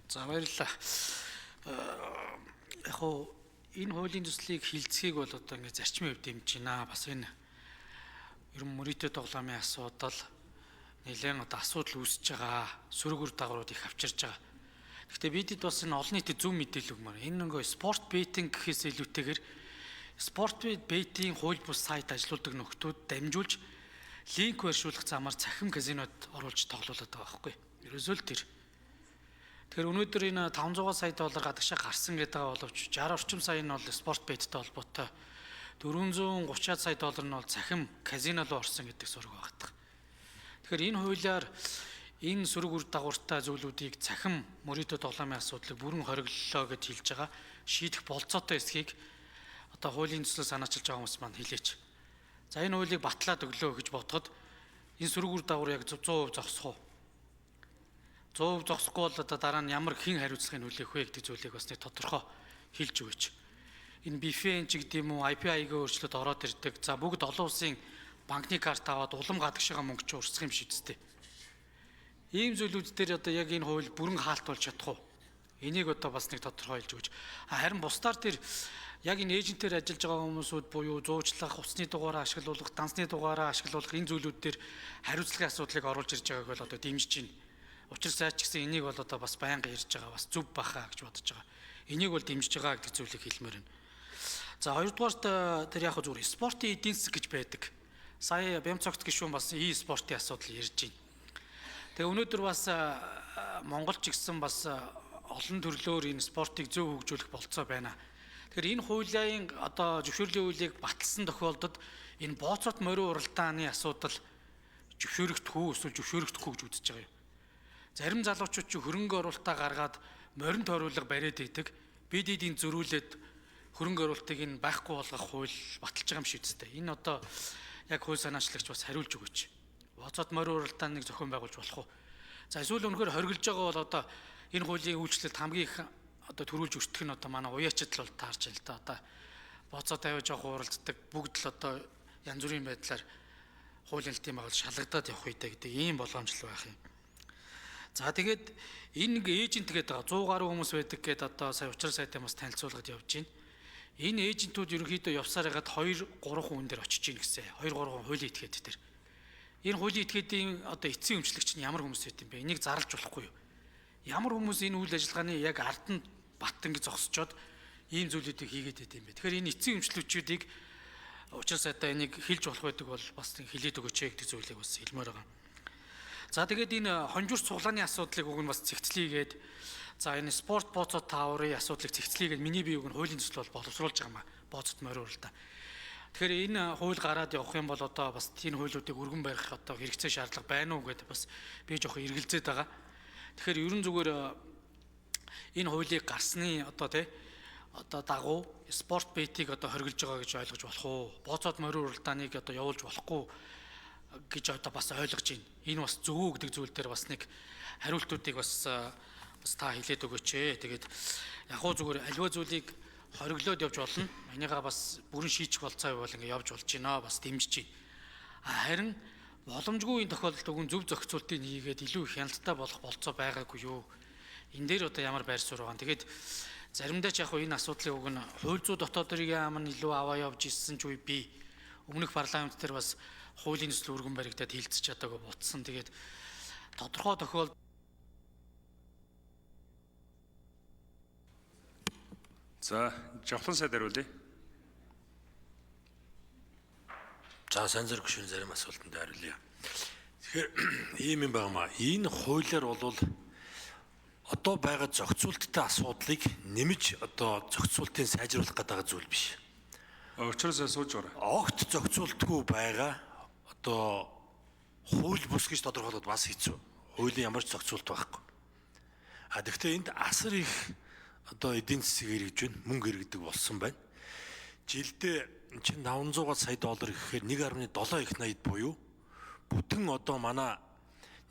За, баярлалаа. Яг хуу энэ хуулийн төслийг хилцгийг бол одоо ингээд зарчмын хувьд дэмжиж байна. Бас энэ ер нь мөрийтэй тоглоомын асуудал нэлээд одоо асуудал үүсэж байгаа. Сөрөг үр дагаврууд их авчирж байгаа. Гэхдээ бидэд бас энэ олон нийтэд зөв мэдээлэл өгмөр. Энэ нөгөө спорт бетинг гэхээс илүүтэйгээр спорт бетийн хууль бус сайт ажилуулдаг нөхдүүд дамжуулж линк байршуулах замаар цахим казинод оруулж тоглуулад байгаа байхгүй. Ерөөсөө л тэр. Тэгэхээр өнөөдөр энэ 500 сая доллар гадагшаа гарсан гэдэг байгаа боловч 60 орчим сая нь бол спорт беттэй холбоотой, 430 сая доллар нь бол цахим казино руу орсон гэдэг сураг байгаа. Тэгэхээр энэ хуулиар энэ сөрөг үр дагавартай зүйлүүдийг, цахим мөрийтэй тоглоомын асуудлыг бүрэн хориглолоо гэж хэлж байгаа. Шийдэх болцоотой эсхийг одоо хуулийн төслөө санаачилж байгаа хүмүүс маань хэлээч. За, энэ хуулийг батлаад өглөө гэж бодоход энэ сөрөг үр дагавар яг 100% зогсох уу? 100% зогсохгүй бол одоо дараа нь ямар хэн хариуцлагыг хүлээх вэ гэдэг зүйлийг бас нэг тодорхой хэлж өгөөч. Энэ BFN ч гэдэг юм уу, IPI-гийн өөрчлөлт ороод ирдэг. За, бүгд олон улсын банкны карт аваад улам гадагшаага мөнгө чи урсгах юм шиг үстэй. Ийм зүйлүүд дээр одоо яг энэ хууль бүрэн хаалт болж чадах уу? Энийг одоо бас нэг тодорхой хэлж өгөөч. Харин бусдаар тэр яг энэ эйжентээр ажиллаж байгаа хүмүүсүүд буюу зуучлах, утасны дугаараа ашиглуулах, дансны дугаараа ашиглуулах энэ зүйлүүд дээр хариуцлагын асуудлыг оруулж ирж байгааг бол одоо дэмжиж байна. Учир сайч гэсэн энийг бол одоо бас байнга ярьж байгаа, бас зөв баха гэж бодож байгаа. Энийг бол дэмжиж байгаа гэдэг зүйлийг хэлмээр байна. За, хоёрдугаарт тэр яг зүгээр спортын эдийн засаг гэж байдаг. Сая Бямцогт гишүүн бас e-спортын асуудал ярьж байна. Тэгээ өнөөдөр бас Монгол ч гэсэн бас олон төрлөөр энэ спортыг зөв хөгжүүлэх болцоо байна. Тэгэхээр энэ хуулийн одоо зөвшөөрлийн хуулийг баталсан тохиолдолд энэ бооцоот морио уралдааны асуудал зөвшөөрөгдөх үү эсвэл зөвшөөрөгдөхгүй гэж үзэж байгаа юм. Зарим залуучууд чи хөрөнгө оруулалтаа гаргаад морин тойруулга бариад идэг. Бид эдийн зөрүүлээд хөрөнгө оруулалтыг энэ байхгүй болгох хууль баталж байгаа юм шиг үстэй. Энэ одоо яг хууль санаачлагч бас хариулж өгөөч. Бооцоот морио уралдааныг зохион байгуулж болох уу? За, эсвэл үнэхээр хоригдж байгаа бол одоо энэ хуулийн үйлчлэлт хамгийн их одоо төрүүлж өртөх нь одоо манай уяачд л бол таарч л да. Одоо бооцоо тавиа жоох уралддаг, бүгд л одоо янз бүрийн байдлаар хуулийн аль тийм байгуул шалгагдаад явах үедээ гэдэг ийм боломжтой байх юм. За, тэгээд энэ нэг эйжент гэдэг байгаа 100 гаруй хүмүүс байдаг гэдээ одоо сая учрал сайтай бас танилцуулгад явж байна. Энэ эйжентүүд ерөнхийдөө явсаар хагаад 2 3 хүн дээр очиж гин гэсэн. 2 3 хүн хуулийн этгээд дээр. Энэ хуулийн этгээдийн одоо эцсийн өмчлөгч нь ямар хүмүүс байт юм бэ? Энийг зарлж болохгүй юу? Ямар хүмүүс энэ үйл ажиллагааны яг ард нь бат ингэ зогсчоод ийм зүйлүүдийг хийгээд байт юм бэ? Тэгэхээр энэ эцсийн өмчлөгчүүдийг учир сайтай энийг хэлж болох байдаг бол бас хэлээд өгөөч гэдэг зүйлийг бас хэлмээр байгаа. За, тэгээд энэ хонжуур цуглааны асуудлыг уг нь бас цэгцлийгээд, за, энэ спорт бооцоо тааврын асуудлыг цэгцлийгээд миний бие уг нь хуулийн төсөл бол боловсруулж байгаа юм а. Бооцот морио уралдаан. Тэгэхээр энэ хууль гараад явах юм бол одоо бас энэ хуулиудыг өргөн барих одоо хэрэгцээ шаардлага байна уу гэдээ бас би жоохон эргэлзээд байгаа. Тэгэхээр ерөн зүгээр энэ хуулийг гарсны одоо тий одоо дагуу спорт бетийг одоо хоригдж байгаа гэж ойлгож болох уу? Бооцоод морио уралдааныг одоо явуулж болохгүй гэж одоо бас ойлгож байна. Энэ бас зөв үү гэдэг зүйл дээр бас нэг хариултуудыг бас бас та хэлээд өгөөч ээ. Тэгээд яг хуу зүгээр аливаа зүйлийг хориглоод явж болно. Энийгээ бас бүрэн шийдэх болцоо бол ингээ явж болж байна. Бас дэмжиж байна. Харин боломжгүй энэ тохиолдолд өгөн зөв зохицуултыг хийгээд илүү их хяналттай болох болцоо байгаагүй юу? Энэ дээр одоо ямар байр суурь байгаа юм? Тэгээд заримдаа ч яг энэ асуудлыг уг нь хууль зүйн дотоод эрийн яам нь илүү аваа явж ирсэн ч үе би өмнөх парламент дээр бас хуулийн төсөл өргөн баригдаад хилцэж чадаагүй бутсан. Тэгээд тодорхой тохиолдолд За, Жавхлан сайд хариулъя. За, сайн зэрэг гүшүүн зарим асуултанд хариулъя. Тэгэхээр ийм юм байна. Энэ хуулиар бол одоо байгаа зохицуулттай асуудлыг нэмж одоо зохицуултыг сайжруулах гэдэг зүйл биш. Учираас сууж орой. Огт зохицуултгүй байгаа одоо хууль бус гэж тодорхойлоход бас хэцүү. Хуулийн ямар ч зохицуулт байхгүй. А тэгвэл энд асар их одоо эдийн засаг эргэж байна, мөнгө эргэдэг болсон байна. Жилдээ чинь 500 сая доллар гэхээр 1.7 их 80 буюу бүтэн одоо манай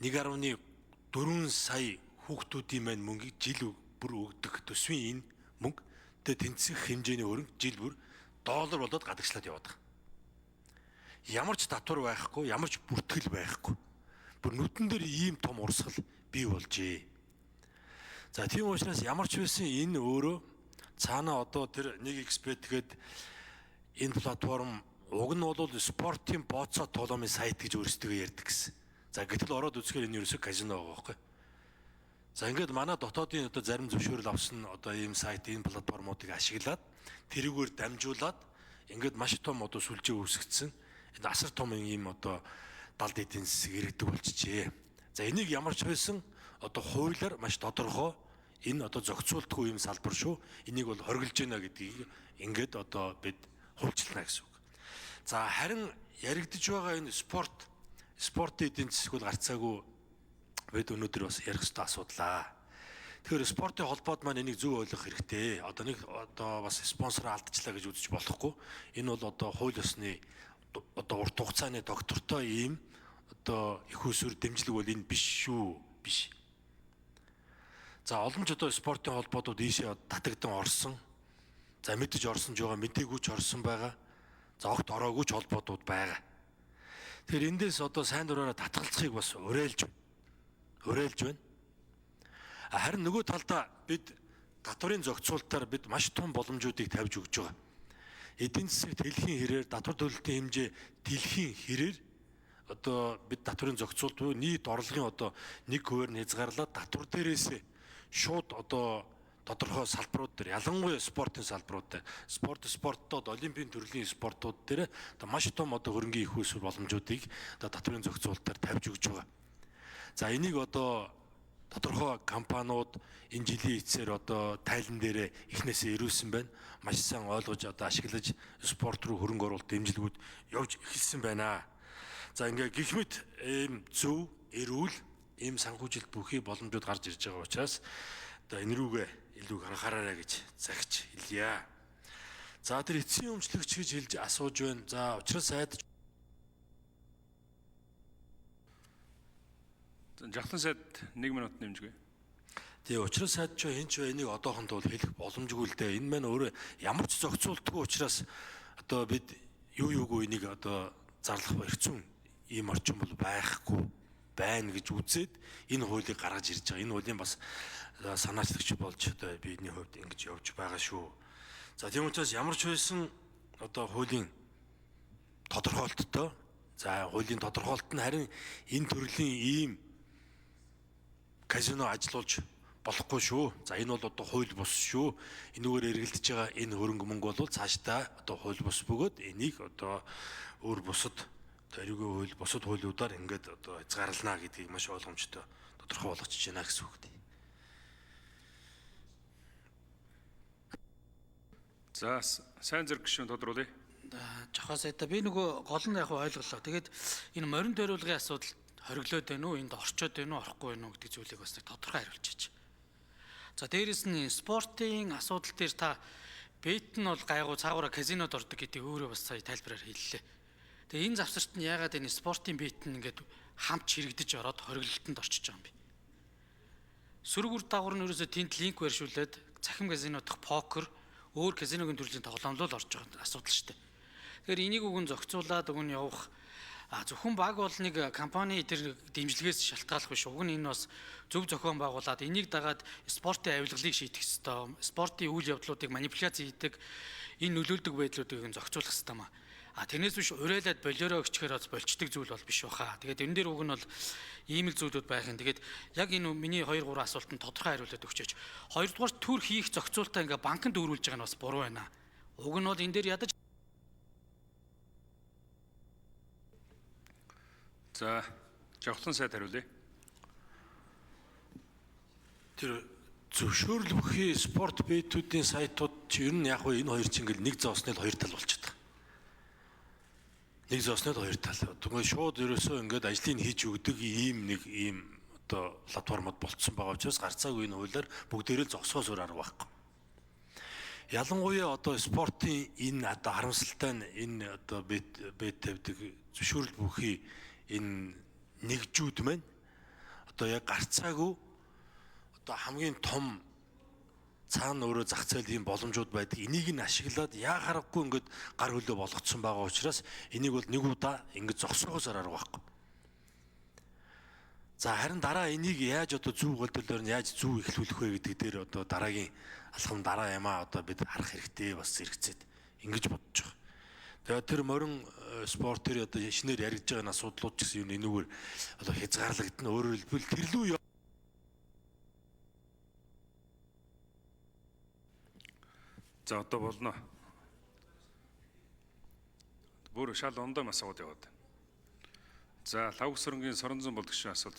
1.4 сая хүүхдүүдийн маань мөнгийг жил бүр өгдөг төсвийн энэ мөнгө тэгээ тэнцэх хэмжээний хөрөнгө жил бүр доллар болоод гадагшлаад яваад байгаа. Ямар ч татвар байхгүй, ямар ч бүртгэл байхгүй. Бүр нүдэн дээр ийм том урсгал бий болжээ. За тийм учраас ямар ч байсан энэ өөрөө цаана одоо тэр 1xBet гээд энэ платформ уг нь бол спортын бооцоо тоглоомын сайт гэж өөрсдөө ярьдаг гэсэн. За гэтэл ороод үзэхээр энэ ерөөсөө казино байгаа байхгүй. За ингээд манай дотоодын одоо зарим зөвшөөрөл авсан одоо ийм сайт, ийм платформуудыг ашиглаад тэрүүгээр дамжуулаад ингээд маш том одоо сүлжээ үүсгэсэн. Энэ асар том ийм одоо далд эдийн засаг иргэдэг болчихжээ. За энийг ямар ч байсан одоо хуулиар маш тодорхой энэ одоо зохицуулдаггүй ийм салбар шүү. Энийг бол хоригдж байна гэдгийг ингээд одоо бид хуульчлана гэсэн үг. За харин яригдж байгаа энэ спортын эдийн засаг бол гарцаагүй бид өнөөдөр бас ярих ёстой асуудлаа. Тэгэхээр спортын холбоод маань энийг зөв ойлгох хэрэгтэй. Одоо нэг одоо бас спонсороо алдчихлаа гэж үзэж болохгүй. Энэ бол одоо хууль ёсны одоо урт хугацааны доктортой ийм одоо их усүр дэмжлэг бол энэ биш шүү. Биш. За олон ч одоо спортын холбоодууд ийшээ татагдан орсон. За мэдэж орсон ч байгаа, мдээгүй ч орсон байгаа. За огт ороогүй ч холбоодууд байгаа. Тэгэхээр эндээс одоо сайн дураараа татгалзахыг бас уриалж байна. Харин нөгөө талдаа бид татварын зохицуултаар бид маш том боломжуудыг тавьж өгч байгаа. Эдийн засагт дэлхийн хэрээр татвар төлөлтийн хэмжээ дэлхийн хэрээр одоо бид татварын зохицуулт буюу нийт орлогын одоо 1% нь хязгаарлаад татвар дээрээс шууд одоо тодорхой салбарууд дээр, ялангуяа спортын салбарууд дээр, спорттод олимпийн төрлийн спортууд дээр одоо маш том одоо хөрөнгийн их усүр боломжуудыг одоо татварын зохицуултаар тавьж өгч байгаа. За энийг одоо тодорхой компаниуд энэ жилийн эцсээр одоо тайлан дээрээ эхнээсээ ирүүлсэн байна. Маш сайн ойлгож одоо ашиглаж спорт руу хөрөнгө оруулалт дэмжлэгүүд явж эхэлсэн байна. За ингээ гих мэт ийм зөв, эрүүл ийм санхүүжилт бүхий боломжууд гарч ирж байгаа учраас одоо энэ рүүгээ илүү анхаараарай гэж загч хэлье. За тэр эцсийн өмчлөгч гэж хэлж асууж байна. За учраас сайд Жавхлан сайд 1 минут нэмжгүй. Тэгээ учраас сайд ч энэ ч энийг одоохондоо бол хэлэх боломжгүй л дээ. Энэ маань өөрөө ямар ч зохицуултгүй учраас одоо бид юугүй энийг одоо зарлах эрцүүн ийм орчин бол байхгүй байна гэж үзээд энэ хуулийг гаргаж ирж байгаа. Энэ хуулийн бас санаачлагч болж одоо бидний хувьд ингэж явж байгаа шүү. За тийм учраас ямар ч байсан одоо хуулийн тодорхойлолттой. За хуулийн тодорхойлолт нь харин энэ төрлийн ийм казино ажиллуулж болохгүй шүү. За энэ бол одоо хууль бус шүү. Энүүгээр эргэлдэж байгаа энэ хөрөнгө мөнгө бол цаашдаа одоо хууль бус бөгөөд энийг одоо өөр бусад эрүүгийн хууль, бусад хуулиудаар ингээд одоо хязгаарлана гэдгийг маш ойлгомжтой тодорхой болгочих байна гэсэн үг дээ. За сайн зэрэг гишүүн тодруулъя. Жохоо сайта би нөгөө гол нь яг ойлголоо. Тэгээд энэ морин дойруулгын асуудал хориглоод байна уу, энд орчоод байна уу, орохгүй байна уу гэдэг зүйлийг бас нэг тодорхой хариулчихъя. За дээрэс нь спортын асуудал дээр та бет нь бол гайгүй цаагаараа казинод ордог гэдэг өөрөө бас сая тайлбараар хэллээ. Тэгээ энэ завсарт нь яагаад энэ спортын бет нь ингээд хамт чирэгдэж ороод хориглолтонд орчиж байгаа юм бэ? Сөрөг үр дагавар нь ерөөсөө тэнд линк барьшуулад цахим казино дахь покер өөр казиногийн төрлийн тоглоомлол орж байгаа асуудал шүү дээ. Тэгэхээр энийг үгэн зохицуулаад өгөн явах зөвхөн баг бол нэг компани тэр дэмжлэгээс шалтгааллах биш. Уг нь энэ бас зөв зохион байгуулад энийг дагаад спортын авилгалыг шийдэх ёстой. Спортын үйл явдлуудыг манипуляц хийдэг, энэ нөлөөлдөг байдлуудыг зохицуулах ёстой маа. Тэрнээс биш уриалаад болиороо өгчхээр бас болчдөг зүйл бол биш баха. Тэгээд энэ дээр уг нь бол ийм л зүйлүүд байх юм. Тэгээд яг энэ миний 2 3 асуултанд тодорхой хариулаад өгчөөч. Хоёрдугаар төр хийх зохицуултаа ингээ банкнд дүүрүүлж байгаа нь бас буруу байна. Уг нь бол энэ дээр ядаж За Жавхлан сайд хариулъя. Тэр зөвшөөрөл бүхий спорт бэтүүдийн сайтууд чи ер нь яг энэ хоёр чинь ингээл нэг зоосны л хоёр тал болчихдог. Нэг зоосны л хоёр тал. Тэгвэл шууд ерөөсөө ингээд ажлыг хийж өгдөг ийм нэг ийм одоо платформуд болцсон байгаа учраас гарцаагүй энэ хуулиар бүгдээрээ л зогсоос өөр арга байхгүй. Ялангуяа одоо спортын энэ одоо харамсалтай нь энэ одоо бет тавьдаг зөвшөөрөл бүхий энэ нэгжүүд маань одоо яг гарцаагүй одоо хамгийн том цаана өөрөө зах зээл ийм боломжууд байдаг. Энийг нь ашиглаад яа харахгүй ингээд гар хөлөө болгоцсон байгаа учраас энийг бол нэг удаа ингээд зогсоогоос арга байхгүй. За харин дараа энийг яаж одоо зөв голдлоор нь яаж зөв эхлүүлэх вэ гэдэг дээр одоо дараагийн алхам дараа ямаа одоо бид харах хэрэгтэй бас зэрэгцээд ингэж бодож байгаа. Тэгээд тэр морин спорт төр одоо шинээр яригдж байгаа асуудлууд ч гэсэн юу энүүгээр одоо хязгаарлагдана. Өөрөөр хэлбэл тэрлүү За одоо болно. Бүр шал ондоо масууд яваад. За Лавг сүрэнгийн Соронзон болдогчийн асуулт.